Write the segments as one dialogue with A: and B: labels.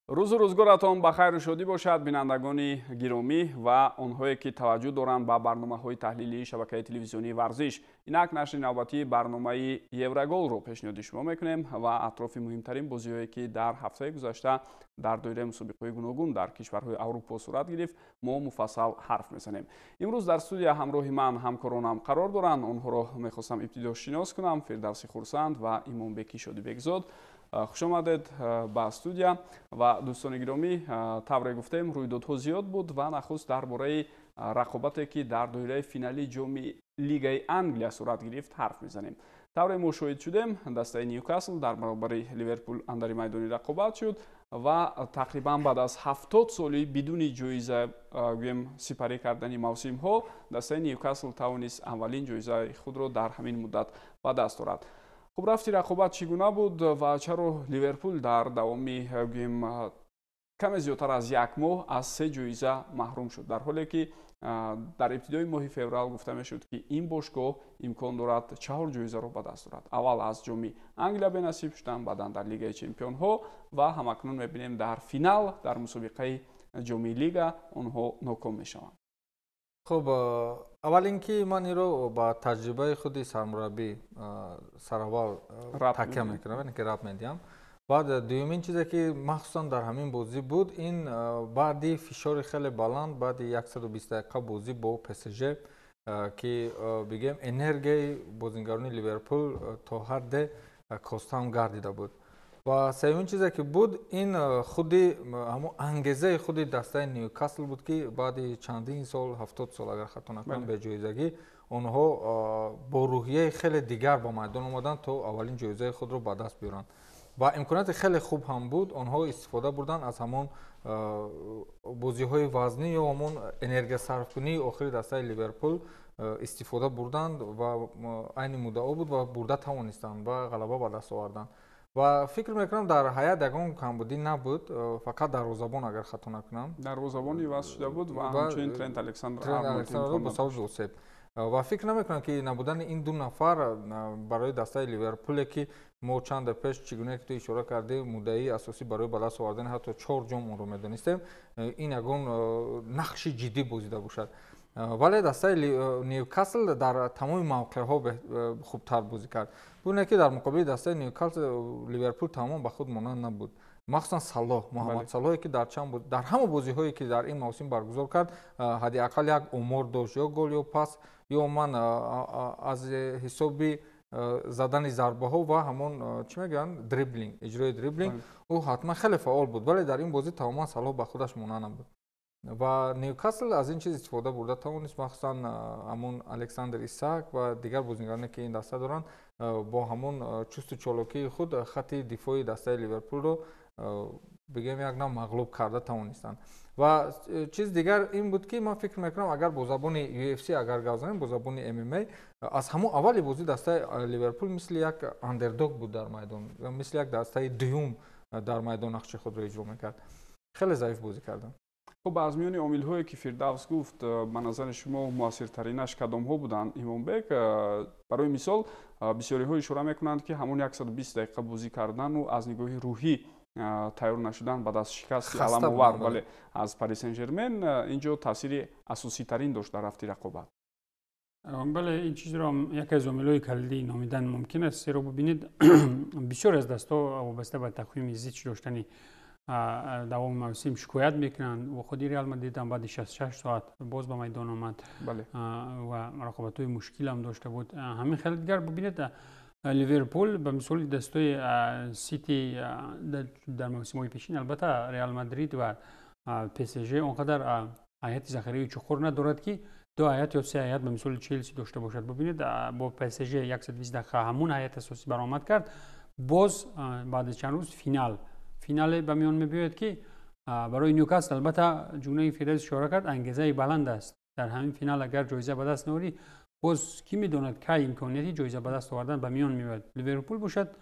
A: Рӯзу рӯзгоратон ба хайру шодӣ бошад, бинандагони гиромӣ ва онҳое, ки таваҷҷӯҳ доранд ба барномаҳои таҳлилии шабакаи телевизионии «Варзиш». Инак нашри навбатии барномаи «Евроголро» пешниҳоди шумо мекунем ва атрофи муҳимтарин бозиҳое, ки дар ҳафтаи гузашта дар доираи мусобиқаҳои гуногун дар кишварҳои Аврупо сурат гирифт, мо муфассал ҳарф мезанем. Имрӯз дар студия ҳамроҳи ман ҳамкоронам қарор доранд. Онҳоро мехостам ибтидо шинос кунам: Фирдавси Хурсанд ва Имомбеки Шодибекзод. Хушомадед ба студия. Ва дӯстони гиромӣ, тавре гуфтем, рӯйдодҳо зиёд буд ва нахуст дар бораи рақобате, ки дар доираи финали ҷоми Лигаи Англия сурат гирифт, ҳарф мезанем. Тавре мушоҳид шудем, дастаи Ньюкасл дар баробари Ливерпул андари майдони рақобат шуд ва тақрибан баъд аз 70 соли бидуни ҷоиза, гӯем, сипарӣ кардани мавсимҳо, дастаи Ньюкасл тавонист аввалин ҷоизаи худро дар ҳамин муддат ба даст орад. Хуб, рафти рақобат чӣ гуна буд ва чаро Ливерпул дар давоми, гӯем, каме зиёдтар аз як моҳ аз се ҷоиза маҳрум шуд, дар ҳоле ки дар ибтидои моҳи феврал гуфта мешуд, ки ин бошгоҳ имкон дорад чаҳор ҷоизаро ба даст орад? Аввал аз ҷоми Англия бенасиб шуданд, баъдан дар Лигаи чемпионҳо ва ҳамакнун мебинем, дар финал дар мусобиқаи ҷоми лига онҳо ноком мешаванд.
B: Хуб, аввал ин ки ман инро ба таҷрибаи худи сармураббӣ сараввал такя мекунам, яъне ки рабт медиҳам. Баъд дуюмин чизе, ки махсусан дар ҳамин бозӣ буд, ин баъди фишори хеле баланд, баъди 120 дақиқа бозӣ бо ПСЖ, ки бигӯем, энергияи бозингарони Ливерпул то ҳадде костаам гардида буд. Ва сеюмин чизе, ки буд, ин худи ҳамон ангезаи худи дастаи Ньюкасл буд, ки баъди чандин сол, 70 сол, агар хато накунам, беҷоизагӣ, онҳо бо рӯҳияи хеле дигар ба майдон омаданд, то аввалин ҷоизаи худро ба даст биёранд. Ва имконияти хеле хуб ҳам буд, онҳо истифода бурданд аз ҳамон бозиҳои вазнӣ ё ҳамон энергиясарфкунии охири дастаи Ливерпул истифода бурданд ва айни муддао буд ва бурда тавонистанд ва ғалаба ба даст оварданд. Ва фикр мекунам, дар ҳайат ягон камбудӣ набуд, фақат дарвозабон, агар хато накунам.
A: Дарвозабон иваз шуда буд ва ҳамчунин Трент Александр.
B: Бо сабаби осеб. Ва фикр намекунам, ки набудани ин ду нафар барои дастаи Ливерпуле, ки мо чанде пеш, чӣ гуна ки ту ишора кардӣ, муддаии асосӣ барои ба даст овардани ҳатто чор ҷом онро медонистем, ин ягон нақши ҷиддӣ бозида бошад. Вале дастаи Ньюкасл дар тамоми мавқеъҳо хубтар бозӣ кард. Бубинед, ки дар муқобили дастаи Ньюкасл Ливерпул тамом ба худ монанд набуд, махсусан Салоҳ, Муҳаммад Салоҳе, ки дар чанд, дар ҳама бозиҳое, ки дар ин мавсим баргузор кард, ҳадди ақал як омор дошт: ё гол, ё пас, ё ман аз ҳисоби задани зарбаҳо ва ҳамон, чӣ мегӯянд, дриблинг, иҷрои дриблинг, ӯ ҳатман хеле фаъол буд. Вале дар ин бозӣ тамоман Салоҳ ба худаш монанд набуд ва Ньюкасл аз ин чиз истифода бурда тавонист. Махсусан ҳамон Александр Исак ва дигар бозингароне, ки ин даста доранд, бо ҳамон чусту чолокии худ хати дифои дастаи Ливерпулро, бигӯем, як нав мағлуб карда тавонистанд. Ва чиз дигар ин буд, ки ман фикр мекунам, агар бо забони UFC агар гап занем, бо забони MMA, аз ҳамон аввали бозӣ дастаи Ливерпул мисли як андердог буд дар майдон, мисли як дастаи дуюм дар майдон нақши худро иҷро мекард. Хеле заиф бозӣ карданд.
A: Хуб, аз миёни омилҳое, ки Фирдавс гуфт, ба назари шумо муассиртаринаш кадомҳо буданд, Имомбек? Барои мисол, бисёриҳо ишора мекунанд, ки ҳамон 120 дақиқа бозӣ кардану аз нигоҳи рӯҳӣ тайёр нашудан баъд аз шикасти аламовар, бале, аз Пари Сен Жермен ин ҷо таъсири асоситарин дошт дар рафти рақобат.
C: Бале, ин чизро яке аз омилҳои калидӣ номидан мумкин аст, зеро бубинед, бисёр аз дастҳо вобаста ба тақвими зич доштани давоми мавсим шикоят мекунанд. Ва худи Реал Мадрид ҳам баъди 66 соат боз ба майдон омад ва рақобатҳои мушкилам дошта буд. Ҳамин хел дигар, бубинед, Ливерпул ба мисоли дастои Сити дар мавсимҳои пешин, албатта Реал Мадрид ва ПСЖ он қадар ҳайати захираи чуқур надорад, ки ду ҳайат ё се ҳайат ба мисоли Челси дошта бошад. Бубинед, бо ПСЖ 120 дақиқа ҳамун ҳайат асосӣ баромад кард. Боз баъди чанд рӯз финале ба миён мебиёяд, ки барои Ньюкасл, албатта, чуноне Фирдавс ишора кард, ангезаи баланд аст. Дар ҳамин финал агар ҷоиза ба даст наорӣ, боз кӣ медонад, кай имконияти ҷоиза ба даст овардан ба миён меояд. Ливерпул бошад,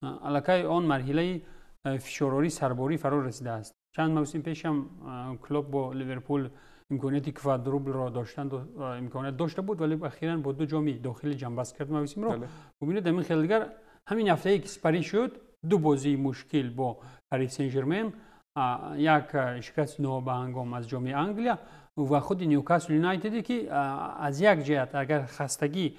C: аллакай он марҳилаи фишорорӣ сарборӣ фаро расидааст. Чанд мавсим пешам Клоп бо Ливерпул имконияти квадруплро доштан имконият дошта буд, вале ахиран бо ду ҷоми дохилӣ ҷамъбаст кард мавсимро. Бубинед, ҳамин хел дигар ҳамин ҳафтае, ки сипарӣ шуд, ду бозии мушкил бо Пари Сен Жермен. як шикасти нобаҳангом аз ҷоми Англия ва худи Ньюкасл Юнайтеде, ки аз як ҷиҳат агар хастагӣ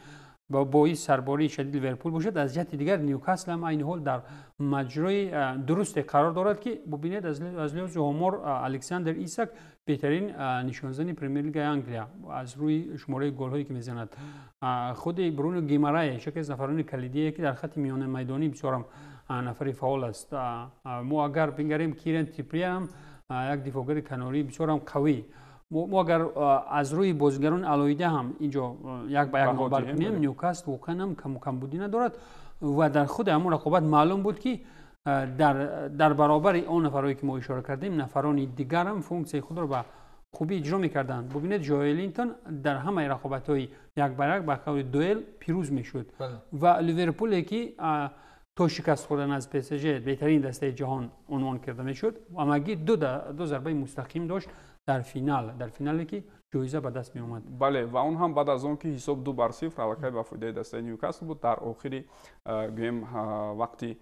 C: боиси сарбории шадид Ливерпул бошад, аз ҷиҳати дигар Ньюкасл ҳам айни ҳол дар маҷрои дурусте қарор дорад, ки бубинед, аз лиҳози омор Александр Исак беҳтарин нишонзани Премер-лигаи Англия аз рӯи шумораи голҳое ки мезанад. Худи Бруно Гимарайш яке аз нафарони калидие, ки дар хати миёнаи майдонӣ бисёрам нафари фаъол аст. Мо агар бингарем, Кирен Триппиер ҳам як дифоъгари канории бисёрам қавӣ. Мо агар аз рӯи бозигарони алоҳида ҳам инҷо як ба як номбар кунем, Ньюкасл воқеан ҳам каму камбудӣ надорад ва дар худи ҳамон рақобат маълум буд, ки дар баробари он нафарҳое, ки мо ишора кардем, нафарони дигар ҳам функсияи худро ба хубӣ иҷро мекарданд. Бубинед, Жоэлинтон дар ҳамаи рақобатҳои як ба як, ба қавли дуэл, пирӯз мешуд ва Ливерпуле, ки то шикаст хӯрдан аз ПСЖ беҳтарин дастаи ҷаҳон унвон карда мешуд, ҳамагӣ ду зарбаи мустақим дошт дар финал, дар финале ки ҷоиза ба даст меомад.
A: Бале, ва он ҳам баъд аз он ки ҳисоб 2-0 аллакай ба фоидаи дастаи Ньюкасл буд дар охири, гӯем, вақти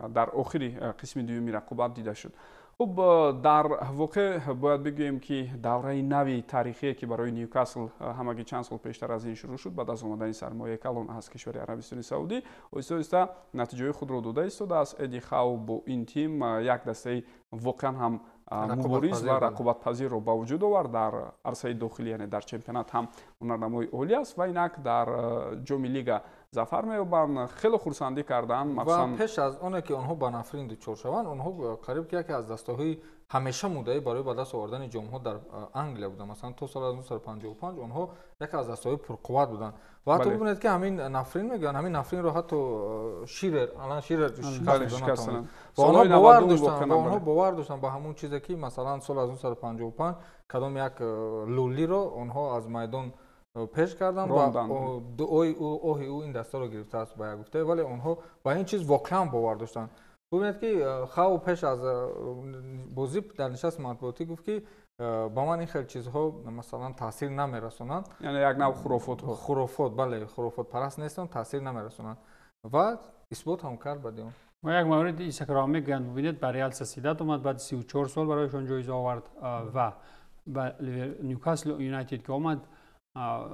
A: дар охири қисми дуюми рақобат дида шуд. Хуб, дар воқеъ бояд бигӯем, ки давраи нави таърихие, ки барои Ньюкасл ҳамагӣ чанд сол пештар аз ин шурӯъ шуд, баъд аз омадани сармояи калон аз кишвари Арабистони Саудӣ, оҳиста оҳиста натиҷаҳои худро дода истодааст. Эди Хау бо ин тим як дастаи воқеан ҳам мубориз ва рақобатпазирро ба вуҷуд овард. Дар арсаи дохилӣ, яъне дар чемпионат ҳам ҳунарнамои олӣ аст ва инак дар ҷоми лига зафар меёбанд. Хеле хурсандӣ карданд.
B: Махсусан пеш аз оне ки онҳо ба нафрин дучор шаванд, онҳо қариб ки яке аз дастаҳои ҳамеша муддаӣ барои ба даст овардани ҷомҳо дар Англия буданд. Масалан, то соли 1955 онҳо яке аз дастаҳои пурқувват буданд ва ҳатто бубинед, ки ҳамин нафрин мегӯянд, ҳамин нафринро ҳатто Ширер, Алан Ширер шикаст. Ва онҳо бовар доштанд ба ҳамон чизе, ки масалан соли 1955 кадом як лулиро онҳо аз майдон пеш карданд ва дуои ӯ, оҳи ӯ ин дастаро гирифтааст, ба як гуфта, вале онҳо ба ин чиз воқеан бовар доштанд. Бубинед, ки Хау пеш аз бозӣ дар нишасти матбуотӣ гуфт, ки ба ман ин хел чизҳо масалан таъсир намерасонанд.
A: Яъне як нав хурофотҳо.
B: Хурофот, бале, хурофотпараст нестам, таъсир намерасонанд ва исбот ҳам кард баъди он.
C: Ва як мавриди Исакро мегӯянд, бубинед, ба Реал Сосьедад омад, баъди 34 сол барояшон ҷоиза овард ва ба Ньюкасл Юнайтед ки омад,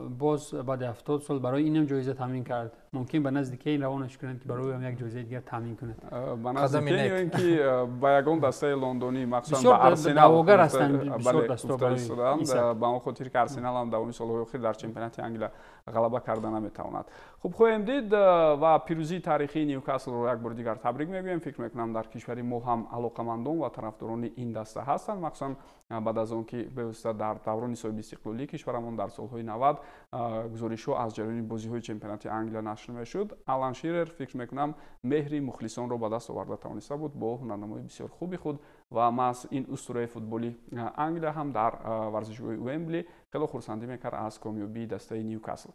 C: боз баъди 70 сол барои инам ҷоиза таъмин кард. Мумкин ба назди Кейн равонаш кунанд, ки барои ӯ як ҷоизаи дигар таъмин кунад.
A: Ба назди Кейн ё ин ки ба ягон дастаи лондонӣ, махсусан ба Арсенал.
C: Даъвогар ҳастанд бисёр дастаҳо барои.
A: Ба он хотир ки Арсенал ҳам давоми солҳои охир дар чемпионати Англия ғалаба карда наметавонад. Хуб, хоҳем дид ва пирӯзии таърихии Ньюкаслро як бори дигар табрик мегӯем. Фикр мекунам, дар кишвари мо ҳам алоқамандон ва тарафдорони ин даста ҳастанд, махсусан баъд аз он ки бевосита дар даврони соҳибистиқлолии кишварамон дар солҳои 90 гузоришҳо аз ҷараёни бозиҳои чемпионати Англия нашр мешуд. Алан Ширер, фикр мекунам, меҳри мухлисонро ба даст оварда тавониста буд бо ҳунарнамои бисёр хуби худ ва маҳз ин устураи футболи Англия ҳам дар варзишгоҳи Уэмбли хело хурсандӣ мекард аз комёбии дастаи Ньюкасл.